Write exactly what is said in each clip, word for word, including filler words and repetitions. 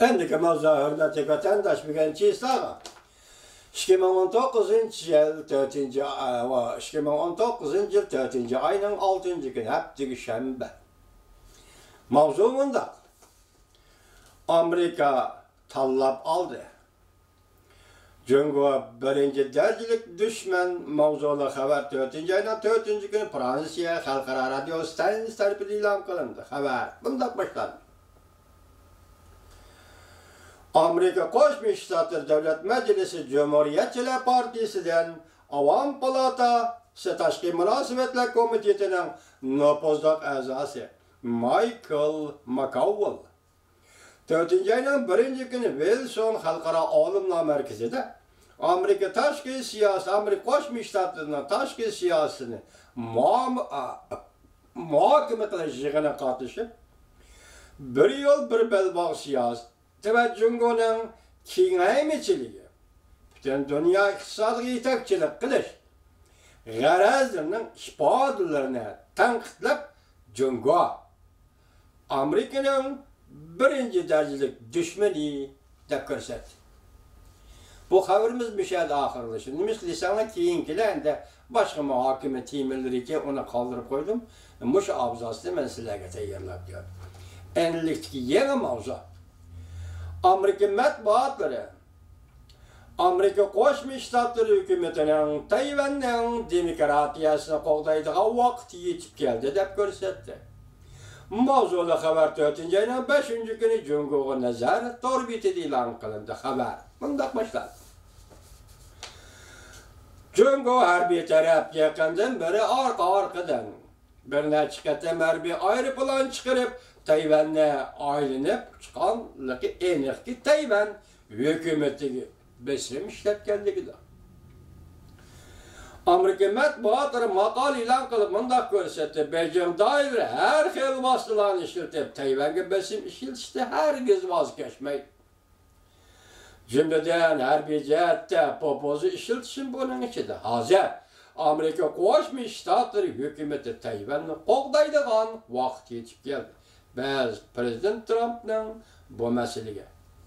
ئەمدىكى ماۋزۇ، ھۆرمەتلىك ۋەتەنداش، بۈگۈن چىسلاغا ئىككى مىڭ ئون توققۇزىنچى يىل تۆتىنچى ئاي، ئىككى مىڭ ئون توققۇزىنچى يىل تۆتىنچى ئاينىڭ ئالتىنچى كۈنى، ھەپتىگە شەنبە. ماۋزۇ مۇنداق: ئامېرىكا تاللاپ ئالدى. جۇڭگو بىرىنچى دەرىجىلىك دۈشمەن ماۋزۇلۇق خەۋەر تۆتىنچى ئاينىڭ تۆتىنچى كۈنى فرانسىيە خەلقئارا رادىيو ستانسىيەسى تەرىپىدىن ئېلان قىلىندى. خەۋەر مۇنداق باشلاندى. ئامېرىكا قوشما شتاتلىرى دۆلەت مەجلىسى جۇمھۇرىيەتچىلەر پارتىيىسىدىن ئاۋام پالاتاسى تاشقى مۇناسىۋەتلەر كومىتېتىنىڭ نوپۇزلۇق ئەزاسى مايكل ماكاۋېل تۆتىنچى ئاينىڭ بىرىنچى كۈنى ۋىلسون خەلقئارا ئالىملار مەركىزىدە ئامېرىكا تاشقى سىياسىي، ئامېرىكا قوشما شتاتلىرىنىڭ تاشقى سىياسىتىنى مۇھام-، ئا، مۇھاكىمە قىلىش يىغىنىغا قاتنىشىپ، بىر يول، بىر بەلباغ سىياسىتى ۋە جۇڭگونىڭ كېڭەيمىچىلىكى، پۈتۈن دۇنيا ئىقتىسادىغا يېتەكچىلىك قىلىش غەرەزلىرىنىڭ ئىپادىلىرىنى تەنقىدلەپ، جۇڭگو ئامېرىكىنىڭ بىرىنچى دەرىجىلىك دۈشمىنى دەپ كۆرسەتتى. بۇ خەۋىرىمىز مۇشۇ يەردە ئاخىرلىشىدۇ. نېمىشقا دېسەڭلار، كېيىنكىلەر ئەمدى باشقا مۇھاكىمە تېمىلىرىكەن، ئۇنى قالدۇرۇپ قويدۇم. مۇشۇ ئابزاسنى مەن سىلەرگە تەييارلاپ كەلدىم. ئەنىلىكتىكى يېڭى ماۋزۇ. ئامېرىكا مەتبۇئاتلىرى ئامېرىكا قوشما شتاتلىرى ھۆكۈمىتىنىڭ تەيۋەننىڭ دېموكراتىيەسىنى قوغدايدىغان ۋاقتى يېتىپ كەلدى دەپ كۆرسەتتى. ماۋزۇلۇق خەۋەر تۆتىنچى ئاينىڭ بەشىنچى كۈنى جۇڭگوغا نەزەر تور بېتىدە ئېلان قىلىندى. خەۋەر مۇنداق باشلاندى. جۇڭگو ھەربىي تەرەپ يېقىندىن بېرى ئارقا-ئارقىدىن بىر نەچچە قېتىم ھەربىي ئايروپىلان چىقىرىپ، تەيۋەننى ئايلىنىپ ئۇچقانلىقى ئېنىقكى، تەيۋەن ھۆكۈمىتىگە بېسىم ئىشلەتكەنلىكىدۇر. ئامېرىكا مەتبۇئاتلىرى ماقالە ئېلان قىلىپ مۇنداق كۆرسەتتى: بېيجىڭ دائىر ھەر خىل ۋاسىتىلارنى ئىشلىتىپ، تەيۋەنگە بېسىم ئىشلىتىشتىن ھەرگىز ۋاز كەچمەيدۇ. جۈملىدىن ھەربىي جەھەتتە پوپوزا ئىشلىتىشمۇ بۇنىڭ ئىچىدە. ھازىر ئامېرىكا قوشما شتاتلىرى ھۆكۈمىتى تەيۋەننى قوغدايدىغان ۋاقىت يېتىپ كەلدى. بىز پىرېزىدېنت ترامپنىڭ بۇ مەسىلىگە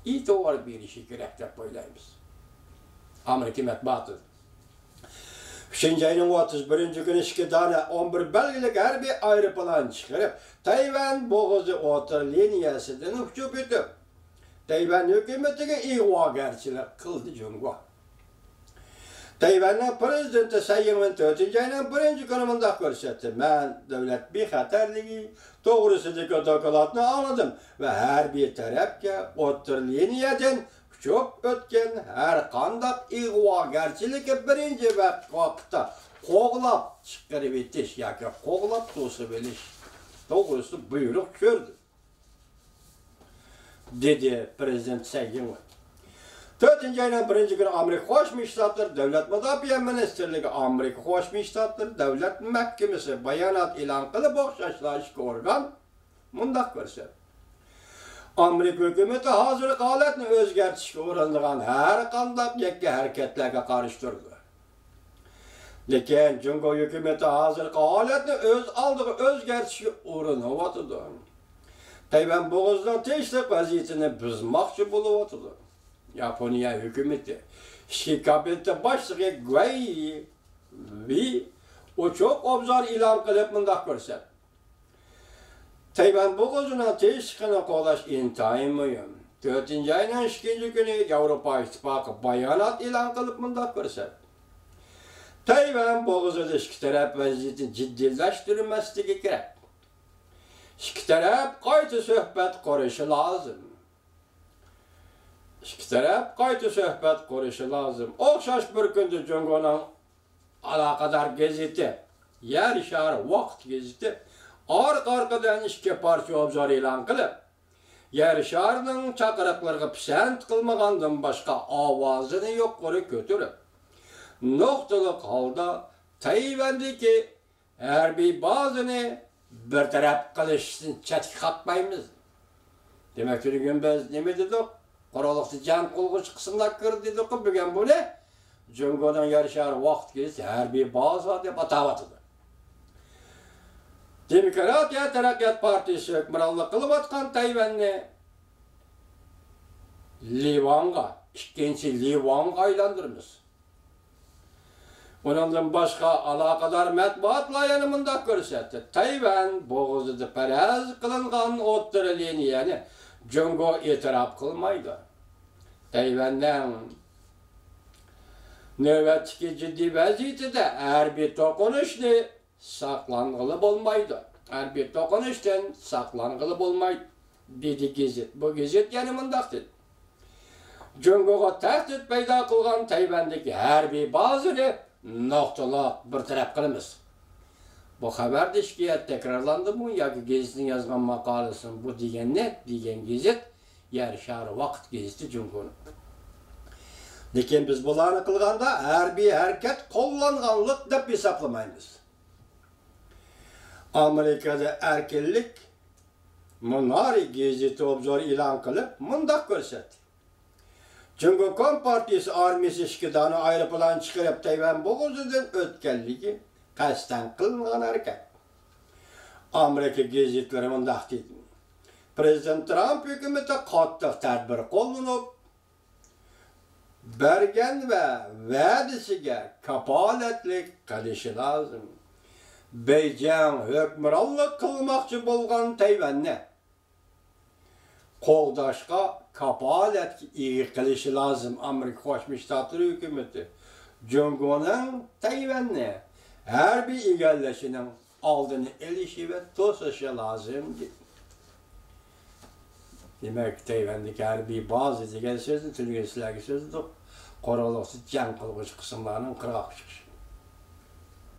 ئېتىبار بېرىشى كېرەك دەپ ئويلايمىز. ئامېرىكا مەتبۇئاتىدا ئۈچىنچى ئاينىڭ ئوتتۇز بىرىنچى كۈنى ئىككى دانە ئون بىر بەلگىلىك ھەربىي ئايروپىلان چىقىرىپ، تەيۋەن بوغۇزى ئوتتۇرا لىنىيەسىدىن ئۇچۇپ ئۆتۈپ، تەيۋەن ھۆكۈمىتىگە ئىغۋاگەرچىلىك قىلدى جۇڭگو. تەيۋەننىڭ پىرېزىدېنتى سەي يىڭۋېن تۆتىنچى ئاينىڭ بىرىنچى كۈنى مۇنداق كۆرسەتتى: مەن دۆلەت بىخەتەرلىكى توغرىسىدىكى دوكلاتنى ئاڭلىدىم ۋە ھەربىي تەرەپكە ئوتتۇرا لىنىيەدىن ئۇچۇپ ئۆتكەن ھەر قانداق ئىغۋاگەرچىلىككە بىرىنچى ۋاقىتتا قوغلاپ چىقىرىۋېتىش ياكى قوغلاپ توسۇۋېلىش توغرىسىدا بۇيرۇق چۈشۈردۈم، دېدى پىرېزىدېنت سەي يىڭۋېن. تۆتىنچى ئاينىڭ بىرىنچى كۈنى ئامېرىكا قوشما شتاتلىرى دۆلەت مۇداپىئە مىنىستىرلىكى، ئامېرىكا قوشما شتاتلىرى دۆلەت مەھكىمىسى بايانات ئېلان قىلىپ، ئوخشاشلا ئىككى ئورگان مۇنداق كۆرسەتتى: ئامېرىكا ھۆكۈمىتى ھازىرقى ھالەتنى ئۆزگەرتىشكە ئۇرۇنىدىغان ھەر قانداق يەككە ھەرىكەتلەرگە قارشى تۇرىدۇ. لېكىن جۇڭگو ھۆكۈمىتى ھازىرقى ھالەتنى ئۆز ئالدىغا ئۆزگەرتىشكە ئۇرۇنۇۋاتىدۇ. تەيۋەن بوغۇزىنىڭ تىنچلىق ۋەزىيىتىنى بۇزماقچى بولۇۋاتىدۇ. ياپونىيە ھۆكۈمىتى ئىچكى كابىنېتى باشلىقى گۇەي ۋېي ئوچۇق ئوبزور ئېلان قىلىپ مۇنداق كۆرسەتتى: تەيۋەن بوغۇزىنىڭ تىنچلىقىنى قوغداش ئىنتايىن مۇھىم. تۆتىنچى ئاينىڭ ئىككىنچى كۈنى ياۋروپا ئىتتىپاقى بايانات ئېلان قىلىپ مۇنداق كۆرسەتتى: تەيۋەن بوغۇزىدا ئىككى تەرەپ ۋەزىيىتىنى جىددىيلەشتۈرمەسلىكى كېرەك. ئىككى تەرەپ قايتا سۆھبەت قۇرۇشى لازىم. ئىككى تەرەپ قايتا سۆھبەت قۇرۇشى لازىم. ئوخشاش بىر كۈندە جۇڭگونىڭ ئالاقىدار گېزىتى، يەر شارى ۋاقىت گېزىتى ئارقا-ئارقىدىن ئىككى پارچە ئوبزور ئېلان قىلىپ، يەر شارىنىڭ چاقىرىقلىرىغا پىسەنت قىلمىغاندىن باشقا ئاۋازىنى يۇقىرى كۆتۈرۈپ، نۇقتىلىق ھالدا تەيۋەندىكى ھەربىي بازىنى بىر تەرەپ قىلىشتىن چەتكە قاقمايمىز. دېمەك، تۈنۈگۈن بىز نېمە دېدۇق؟ قۇرۇقلۇقتا جەڭ قىلغۇچى قىسىملار كىردى دېدۇققۇ، بۈگۈن بۇنى جۇڭگونىڭ يەر شارى ۋاقىت گېزىتى ھەربىي بازا دەپ ئاتاۋاتىدۇ. دېموكراتىيە تەرەققىيات پارتىيىسى ھۆكۈمرانلىق قىلىۋاتقان تەيۋەننى لىۋاڭغا، ئىككىنچى لىۋاڭغا ئايلاندۇرىمىز. ئۇنىڭدىن باشقا ئالاقىدار مەتبۇئاتلار يەنە مۇنداق كۆرسەتتى: تەيۋەن بوغۇزىدا پەرەز قىلىنغان ئوتتۇرا لىنىيەنى جۇڭگو ئېتىراپ قىلمايدۇ. تەيۋەننىڭ نۆۋەتتىكى جىددىي ۋەزىيىتىدە ھەربىي توقۇنۇشنى ساقلانغىلى بولمايدۇ. ھەربىي توقۇنۇشتىن ساقلانغىلى بولمايدۇ، دېدى گېزىت. بۇ گېزىت يەنە مۇنداق دېدى: جۇڭگوغا تەھدىت پەيدا قىلغان تەيۋەندىكى ھەربىي بازىنى نۇقتىلىق بىر تەرەپ قىلىمىز. بۇ خەۋەردە شىكايەت تەكرارلاندىمۇ ياكى گېزىتنىڭ يازغان ماقالىسىمۇ؟ بۇ دېگەن نېمە؟ دېگەن گېزىت يەر شارى ۋاقىت گېزىتى جۇڭگونىڭ. لېكىن بىز بۇلارنى قىلغاندا ھەربىي ھەرىكەت قوللانغانلىق دەپ ھېسابلىمايمىز. ئامېرىكىدا ئەركىنلىك مۇنارى گېزىتى ئوبزور ئېلان قىلىپ مۇنداق كۆرسەتتى: جۇڭگو كومپارتىيىسى ئارمىيىسى ئىككى دانە ئايروپىلان چىقىرىپ تەيۋەن بوغۇزىدىن ئۆتكەنلىكى قەستەن قىلىنغان ھەرىكەت. ئامېرىكا گېزىتلىرى مۇنداق دېدى: پىرېزىدېنت ترامپ ھۆكۈمىتى قاتتىق تەدبىر قوللىنىپ، بەرگەن ۋە ۋەدىسىگە كاپالەتلىك قىلىشى لازىم. بېيجىڭ ھۆكۈمرانلىق قىلماقچى بولغان تەيۋەننى قوغداشقا كاپالەتكە ئىگە قىلىشى لازىم. ئامېرىكا قوشما شتاتلىرى ھۆكۈمىتى جۇڭگونىڭ تەيۋەننى ھەربىي ئىگىلىشىنىڭ ئالدىنى ئېلىشى ۋە توسۇشى لازىم، دېدى. دېمەك، تەيۋەندىكى ھەربىي بازا دېگەن سۆزنى تۈنۈگۈن سىلەرگە سۆزلىدۇق. قوراللىق جەڭ قىلغۇچى قىسىملارنىڭ قىرغاققا چىقىشى.